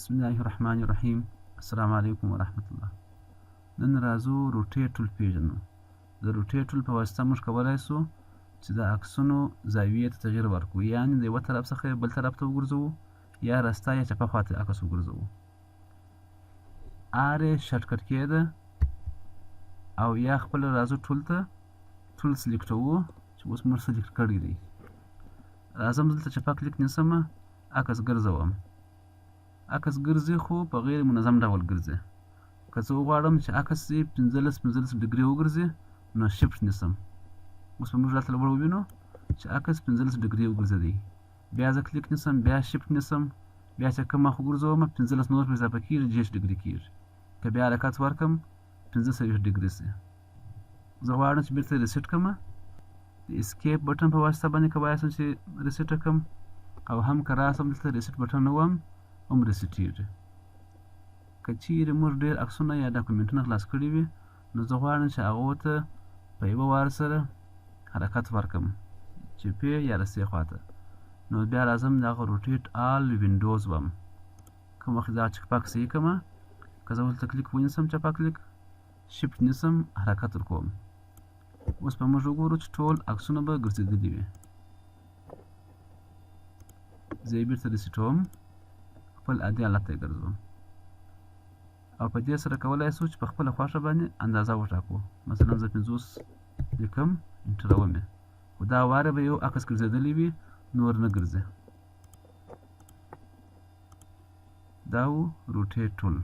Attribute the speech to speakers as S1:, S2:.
S1: بسم الله الرحمن الرحیم. السلام علیکم ورحمت الله. نن راځو rotate tool پیژنو. د rotate tool په واسطه موږ کولای سو چې د عکسونو زاویې ته تغییر ورکړو، یعنې د یوه طرف څخه بل طرف ته وګرځوو، یا راسته یا چپه خواته عکس وګرځوو. R یې shortcut key ده، او یا خپله راځو tool ته، tool select وو چې اوس موږ select کړی دی. راځم دلته چپه کلیک نیسم، عکس ګرځوم. عکس ګرځي خو په غیر منظم ډول ګرځي. که زه وغواړم چې عکس یې 15 15 ډګري وګرځي، نو shift نیسم. اوس به موږ دلته لوړ ووینو چې عکس 15 ډګري وګرځېدی. بیا زه کلیک نیسم، بیا shift نیسم، بیا چې کوم مخ وګرځوم، 15 نور پرې اضافه کېږي، 30 ډګري کېږي. که بیا حرکت ورکړم، 45 ډګري سي. زه غواړم چې بیرته reset کړم، د escape button په واسطه باندې کولی شم چې reset کړم، او هم که راسم دلته reset button ووهم، هم reset ېږي. که چیرې موږ ډېر عکسونه یا ډاکومنټونه خلاص کړي وي، نو زه غواړم چې هغو ته په یوه وار سره حرکت ورکړم، چپې یا رسې خواته، نو بیا راځم دغه rotate all windows وم. کوم وخت دا چکپک صحیح کړم، که زه ورته کلیک ونیسم، چپه کلیک، shift نیسم، حرکت ورکوم. اوس به موږ وګورو چې ټول عکسونه به ګرځېدلي وي. زه یې بیرته reset وم، خپل عادي حالت ته یې ګرځوم، او په دې سره کولای شو چې په خپله خوښه باندې اندازه وټاکو. مثلا زه 50 لیکم، enter وم یې، خو دا واره به یو عکس ګرځېدلی وي، نور نه ګرځي. دا و rotate tool.